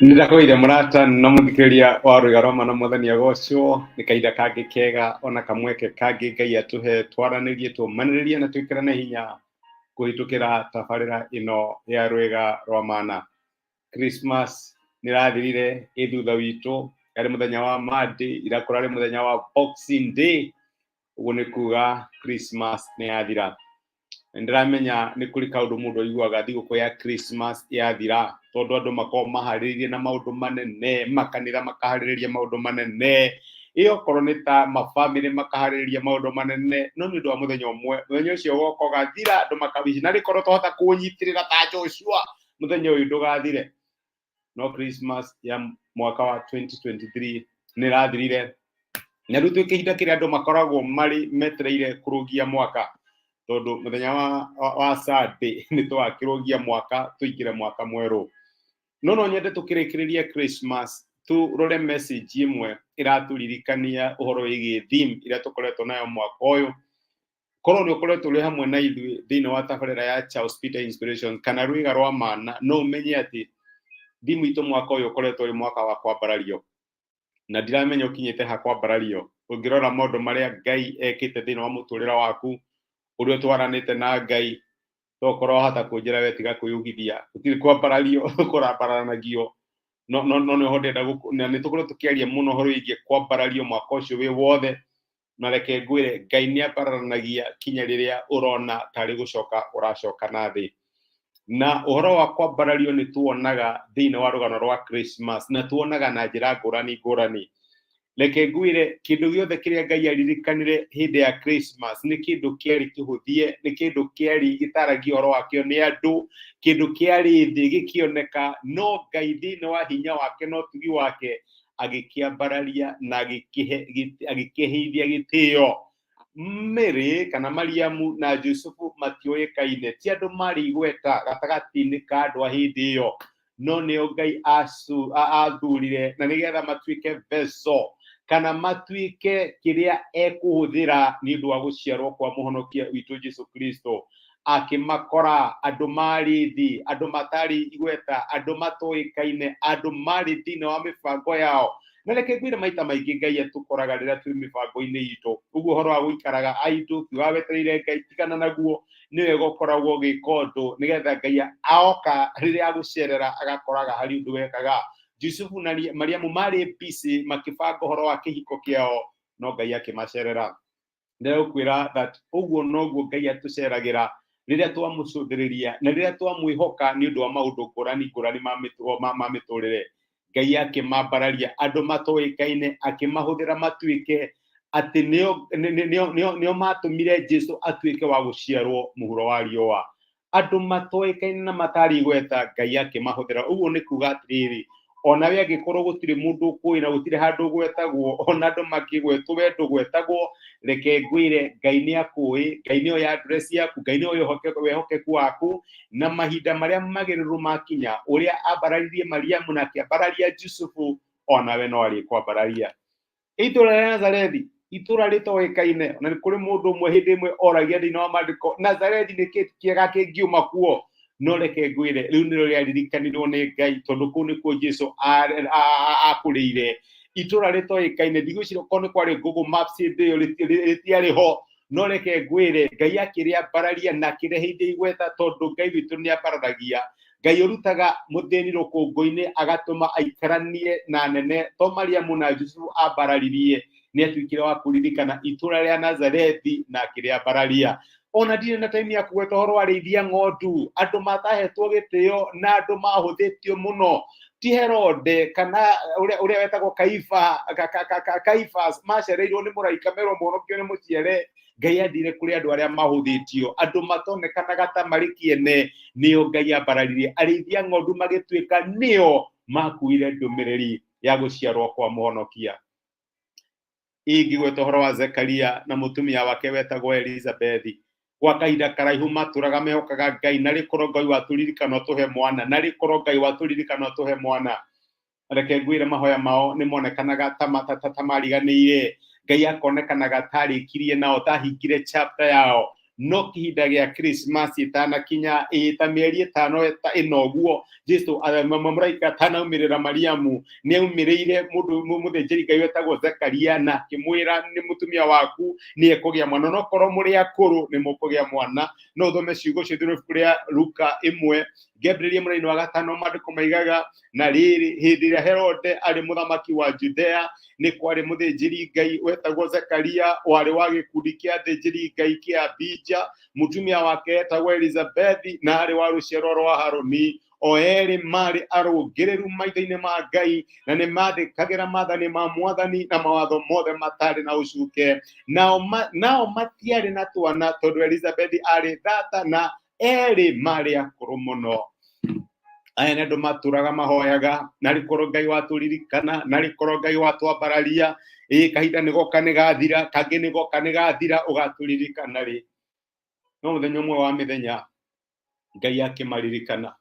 Nĩndakũgeithia mũrata na mũthikĩrĩria wa rwĩga rwa mana mwathani agocwo nĩ kahinda kangĩ kega ona kamweke kangĩ Ngai atũhe twaranĩrie tũmanĩrĩrie na twĩkĩrane hinya kũhĩtũkĩra tabarĩra ĩno ya rwĩga rwa mana. Christmas nĩrathirire ĩ thutha witũ, yarĩ mũthenya wa Monday, ira kũrarĩ mũthenya wa Boxing Day, ũguo nĩ kuga Christmas nĩ yathira. Nĩndĩramenya nĩ kũrĩ kaũndũ mũndũ aiguaga thigũkũ ya Christmas yathira, tondũ andũ makoragwo maharĩrĩirie na maũndũ manene, makanitha makaharĩrĩria maũndũ manene, ĩ okorwo nĩ ta mabamĩrĩ makaharĩrĩria maũndũ manene, no nĩ ũndũ wa mũthenya ũmwe, mũthenya ũcio ũgoka ũgathira, andũ makawici, narĩ korwo twahota kũũnyitĩrĩra ta Joshua, mũthenya ũyũ ndũgathire. No Christmas ya mwaka wa 2023 nĩ ĩrathirire, na rĩu twĩ kĩhinda kĩrĩa andũ makoragwo marĩ metereire kũrũgia mwaka, tondũ mũthenya wa Sunday nĩ tũgakĩrũgia mwaka tũingĩre mwaka mwerũ. No no nyende tũkĩrĩkĩrĩrie Christmas tũrore message ĩmwe ĩratũririkania ũhoro wĩgiĩ theme ĩrĩa tũkoretwo nayo mwaka ũyũ. Korwo nĩ ũkoretwo ũrĩ hamwe na ithuĩ thĩinĩ wa tabarĩra ya Charles Peter Inspiration kana rwĩga rwa mana, no ũmenye atĩ theme itũ mwaka ũyũ ũkoretwo ũrĩ mwaka wa kwambarario. Na ndiramenya ũkinyĩte ha kwambarario. Ũngĩrora maũndũ marĩa Ngai ekĩte thĩinĩ wa mũtũrĩre waku, ũrĩa ũtwaranĩte na Ngai, to ũkorwo wahota kũnjĩra we tiga kwĩyugithia, gũtirĩ kwambarario, kũrambaranagio. No no no nĩho ndĩrenda, na nĩ tũkoretwo tũkĩaria mũno ũhoro wĩgiĩ kwambarario mwaka ũcio wĩ wothe, na reke ngwĩre Ngai nĩ ambararanagia kinya rĩrĩa ũrona tarĩ gũcoka ũracoka na thĩ. Na ũhoro wa kwambarario nĩ tuonaga thĩinĩ wa rũgano rwa Christmas, na tuonaga na njĩra ngũrani ngũrani. Reke ngwĩre, kĩndũ gĩothe kĩrĩa Ngai aririkanire hĩndĩ ya Christmas nĩ kĩndũ kĩarĩ kĩhũthie, nĩ kĩndũ kĩarĩ gĩtaragia ũhoro wakĩo nĩ andũ, kĩndũ kĩarĩ thĩ gĩkĩoneka, no Ngai thĩinĩ wa hinya wake na ũtugi wake agĩkĩambararia na agĩkĩheithia gĩtĩo. Mary kana Mariamu na Jusufu matiũĩkaine, ti andũ marĩ igweta gatagatĩ-inĩ ka andũ a hĩndĩ ĩyo, no nĩo Ngai athurire na nĩgetha matuĩke vessel kana matuĩke kĩrĩa ekũhũthĩra nĩ ũndũ wa gũciarwo kwa mũhonokia witũ Jesu Kristo. Akĩmakora andũ marĩ thĩ, andũ matarĩ igweta, andũ matoĩkaine, andũ marĩ thĩinĩ wa mĩbango yao. Na reke ngwĩre maita maingĩ Ngai atũkoraga rĩrĩa twĩ mĩbango-inĩ itũ. Ũguo ũhoro wa gũikaraga idle ũkiuga wetereire Ngai tigana naguo, nĩ wega ũkoragwo ũgĩka ũndũ nĩgetha Ngai aoka rĩrĩa agũcerera agakoraga harĩ ũndũ wekaga. Jusufu na Mariamu marĩ busy makĩbanga ũhoro wa kĩhiko kĩao, no Ngai akĩmacerera. Ndĩrakwĩra that ũguo noguo Ngai atũceragĩra rĩrĩa twamũcũthĩrĩria na rĩrĩa twamwĩhoka nĩ ũndũ wa maũndũ ngũrani ngũrani ma mĩtugo ma mĩtũrĩre. Ngai akĩmambararia andũ matoĩkaine, akĩmahũthĩra matuĩke atĩ nĩo matũmire Jesu atuĩke wa gũciarwo mũhuro wa riũa. Andũ matoĩkaine na matarĩ igweta, Ngai akĩmahũthĩra. Ũguo nĩ kuga atĩrĩrĩ, onawe angĩkorwo gũtirĩ mũndũ ũkũĩ na gũtirĩ handũ ũgwetagwo, ona andũ makĩgwetwo we ndũgwetagwo, reke ngwĩre Ngai nĩ akũĩ, Ngai nĩ oĩ address yaku, Ngai nĩ oĩ wĩhokeku waku, na mahinda marĩa magĩrĩru makinya, ũrĩa ambararirie Mariamu na akĩambararia Jusufu, onawe no arĩkwambararia. Itũra rĩa Nazarethi, itũra rĩtoĩkaine, na nĩ kũrĩ mũndũ ũmwe hĩndĩ ĩmwe oragia thĩinĩ wa maandĩko, Nazarethi nĩ kĩ kĩega kĩngiuma kuo? No reke ngwĩre, rĩu nĩrĩo rĩaririkanirwo nĩ Ngai, tondũ kũu nĩkuo Jesu akũrĩire. Itũra rĩtoĩkaine, ndigwĩciria okorwo nĩ kwarĩ Google Maps hĩndĩ ĩyo rĩtiarĩ ho, no reke ngwĩre, Ngai akĩrĩambararia na akĩreheithia igweta, tondũ Ngai witũ nĩ ambararagia. Ngai ũrutaga mũthĩni rũkũngũ-inĩ agatũma aikaranie na nene, to Mariamu na Jusufu ambararirie, nĩ atuĩkire wa kũririkana itũra rĩa Nazarethi na akĩrĩambararia. Ona ndirĩ na time ya kũgweta ũhoro wa arĩithi a ng'ondu, andũ matahetwo gĩtĩo na andũ mahũthĩtio mũno, ti Herode kana ũrĩa wetagwo Kaifa, Kaifas, macereirwo nĩ mũraika merwo mũhonokio nĩ mũciare. Ngai athire kũrĩ andũ arĩa mahũthĩtio, andũ matonekanaga ta marĩ kĩene, nĩo Ngai ambararirie. Arĩithi a ng'ondu magĩtuĩka nĩo makuire ndũmĩrĩri ya gũciarwo kwa mũhonokia. Ingĩgweta ũhoro wa Zekaria na mũtumia wake wetagwo Elizabethi, gwa kahinda karaihu matũraga mehokaga Ngai, narĩ korwo Ngai watũririkana ũtũhe mwana, narĩ korwo Ngai watũririkana ũtũhe mwana. Reke ngwĩre, mahoya mao nĩ monekanaga ta mariganĩire, Ngai akonekanaga tarĩkirie nao, tahingire chapter yao. No kihinda gĩa Christmas ĩtanakinya, ĩ ta mĩeri ĩtano ta ĩna ũguo, Jesu mũraika atanaumĩrĩra Mariamu, nĩ aumĩrĩire mũndũ mũthĩnjĩri Ngai wetagwo Zekaria na akĩmwĩra nĩ mũtumia waku nĩ ekũgĩa mwana, no korwo mũrĩ akũrũ nĩ mũkũgĩa mwana. No ũthome ciugo cio thĩinĩ wa ibuku rĩa Luka 1 ngĩambĩrĩria mũraini wa 5. Maandĩko maigaga, na rĩrĩ, hĩndĩ ĩrĩa Herode arĩ mũthamaki wa Judea, nĩ kwarĩ mũthĩnjĩri Ngai wetagwo Zekaria, warĩ wa gĩkundi kĩa athĩnjĩri Ngai kĩa Abija. Mũtumia wake etagwo Elizabethi na arĩ wa rũciaro rwa Harũni. O erĩ marĩ arũngĩrĩru maitho-inĩ ma Ngai na nĩ mathĩkagĩra maathani ma Mwathani na mawatho mothe matarĩ na ũcuke. Nao matiarĩ na twana tondũ Elizabethi arĩ thata na erĩ marĩ akũrũ mũno. Aya nĩ andũ matũraga mahoyaga, narĩ korwo Ngai watũririkana, narĩ korwo Ngai watwambararia, ĩ kahinda nĩ goka nĩ gathira, kangĩ nĩ goka nĩ gathira, ũgatũririkana rĩ. No mũthenya ũmwe wa mĩthenya Ngai akĩmaririkana.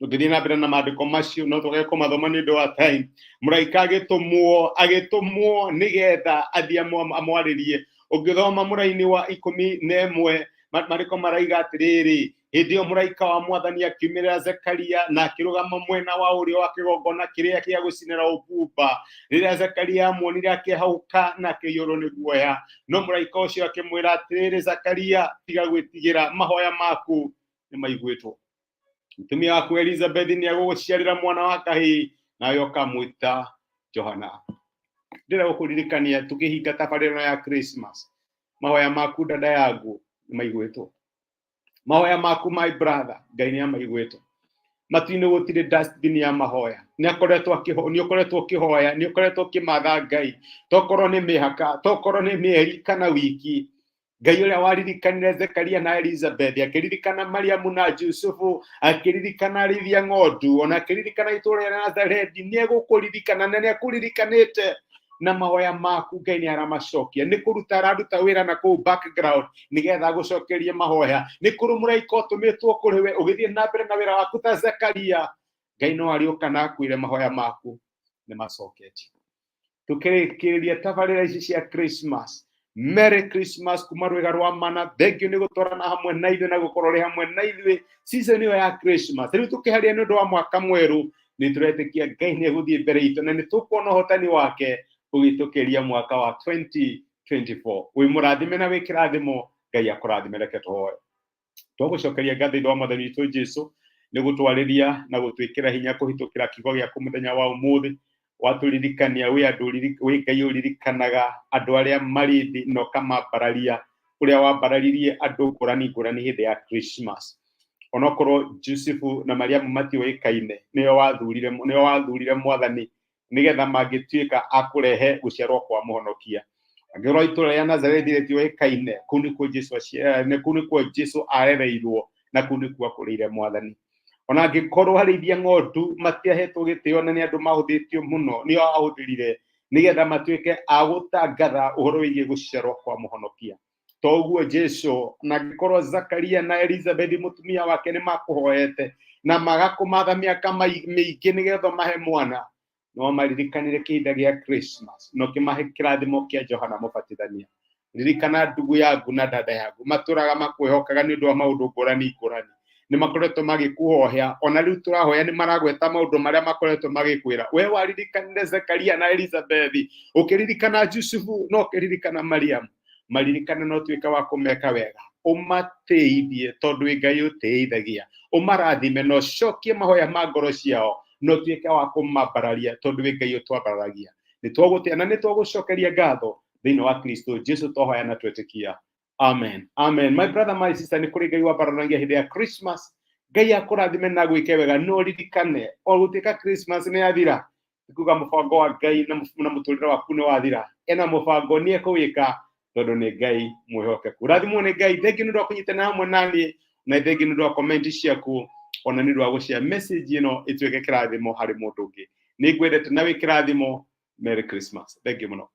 Tũngĩthiĩ na mbere na maandĩko macio no twage kũmathoma nĩ ũndũ wa time. Mũraika agĩtũmwo nĩgetha athiĩ amwarĩrie. Ũngĩthoma mũraini wa 11, maandĩko maraiga atĩrĩrĩ, hĩndĩ ĩyo mũraika wa Mwathani akiumĩrĩra Zekaria na akĩrũgama mwena wa ũrĩo wa kĩgongona kĩrĩa kĩa gũcinĩra ũbumba. Rĩrĩa Zekaria amuonire akĩhauka na akĩiyũrwo nĩ guoya. No mũraika ũcio akĩmwĩra atĩrĩrĩ, Zakaria, tiga gwĩtigĩra, mahoya maku nĩ maiguĩtwo. Mũtumia waku Elizabeth nĩ egũgũciarĩra mwana wa kahĩĩ, nawe ũkamwĩta Johana. Ndĩrenda gũkũririkania tũkĩhinga tabarĩra ĩno ya Christmas, mahoya maku dada yangu nĩ maiguĩtwo. Mahoya maku my brother, Ngai nĩ amaiguĩtwo. Matu-inĩ gũtirĩ dustbin ya mahoya. Nĩ akoretwo akĩho, nĩ ũkoretwo ũkĩhoya, nĩ ũkoretwo ũkĩmatha Ngai. Tokorwo nĩ mĩhaka, tokorwo nĩ mĩeri kana wiki. Ngai ũrĩa waririkanire Zekaria na Elizabeth, akĩririkana Mariamu na Jusufu, akĩririkana arĩithi a ng'ondu, ona akĩririkana itũũra rĩa Nazarethi, nĩ egũkũririkana na nĩ akũririkanĩte. Na mahoya maku Ngai nĩ aramacokia. Nĩ kũruta araruta wĩra na kũu background nĩgetha agũcokerie mahoya. Nĩ kũrĩ mũraika ũtũmĩtwo kũrĩ we ũgĩthiĩ na mbere na wĩra waku ta Zekaria. Ngai no arĩũka na akwĩre mahoya maku nĩ macoketio. Tũkĩrĩkĩrĩria tabarĩra ici cia Christmas, Merry Christmas kuma rwĩga rwa mana. Thank you nĩ gũtwarana hamwe na ithuĩ na gũkorwo ũrĩ hamwe na ithuĩ season ĩyo ya Christmas. Rĩu tũkĩharia nĩ ũndũ wa mwaka mwerũ, nĩ tũretĩkia Ngai nĩ egũthiĩ mbere itũ na nĩ tũkuona ũhotani wake ũgĩtũkĩria mwaka wa 2024. Wĩ mũrathime na wĩ kĩrathimo, Ngai akũrathime. Reke tũhoe. Twagũcokeria ngatho thĩinĩ wa Mwathani witũ Jesu nĩ gũtwarĩria na gũtwĩkĩra hinya kũhĩtũkĩra kiugo gĩaku mũthenya wa ũmũthĩ. Watũririkania wĩ andũ wĩ Ngai ũririkanaga andũ arĩa marĩ thĩ na ũkamambararia, ũrĩa wambararirie andũ ngũrani ngũrani hĩndĩ ya Christmas. Onokorwo Jusufu na Mariamu matiũĩkaine, nĩwe wathurire Mwathani nĩgetha mangĩtuĩka a kũrehe gũciarwo kwa mũhonokia. Angĩkorwo itũũra rĩa Nazarethi rĩtiũĩkaine, kũu nĩkuo Jesu kũu nĩkuo Jesu arereirwo na kũu nĩkuo akũrĩire Mwathani. Ona angĩkorwo arĩithi a ng'ondu matiahetwo gĩtĩo na nĩ andũ mahũthĩtio mũno, nĩo ahũthĩrire nĩgetha matuĩke a gũtangatha ũhoro wĩgiĩ gũciarwo kwa mũhonokia. Toguo Jesu, na angĩkorwo Zakaria na Elizabeth mũtumia wake nĩ makũhoete na magakũmatha mĩaka mĩingĩ nĩgetha mahe mwana, no maririkanire kĩhinda gĩa Christmas no kĩmahe kĩrathimo kĩa Johana Mũbatithania. Ririkana ndugu yaku na dada yaku matũraga makwĩhokaga nĩ ũndũ wa maũndũ ngũrani ngũrani, nĩ makoretwo magĩkũhoya, ona rĩu tũrahoya nĩ maragweta maũndũ marĩa makoretwo magĩkwĩra. We waririkanire Zekaria na Elizabeth, ũkĩririkana Jusufu na ũkĩririkana Mariamu, maririkane no tuĩke wa kũmeka wega, ũmatĩithie tondũ wĩ Ngai ũtĩithagia, ũmarathime na ũcokie mahoya ma ngoro ciao, na ũtuĩke wa kũmambararia tondũ wĩ Ngai ũtwambararagia. Nĩ twagũtĩa na nĩ twagũcokeria ngatho thĩinĩ wa Kristo Jesu twahoya na twetĩkia. Amen. Amen. My brother, my sister, nĩ kũrĩ Ngai wambararagia hĩndĩ ya Christmas. Ngai akũrathime na gwĩke wega, no ririkane o gũtuĩka Christmas nĩ yathira, kuga mũbango wa Ngai na mũtũrĩre waku nĩ wathira. Ena mũbango nĩ ekũwĩka tondũ nĩ Ngai mwĩhokeku. Rathimwo nĩ Ngai. Thank you nĩ ũndũ wa kũnyitana hamwe naniĩ, na thank you nĩ ũndũ wa comment ciaku, ona nĩ ũndũ wa gũshare message ĩno ĩtuĩke kĩrathimo harĩ mũndũ ũngĩ. Nĩ ngwendete na wĩ kĩrathimo. Merry Christmas. Thank you mũno.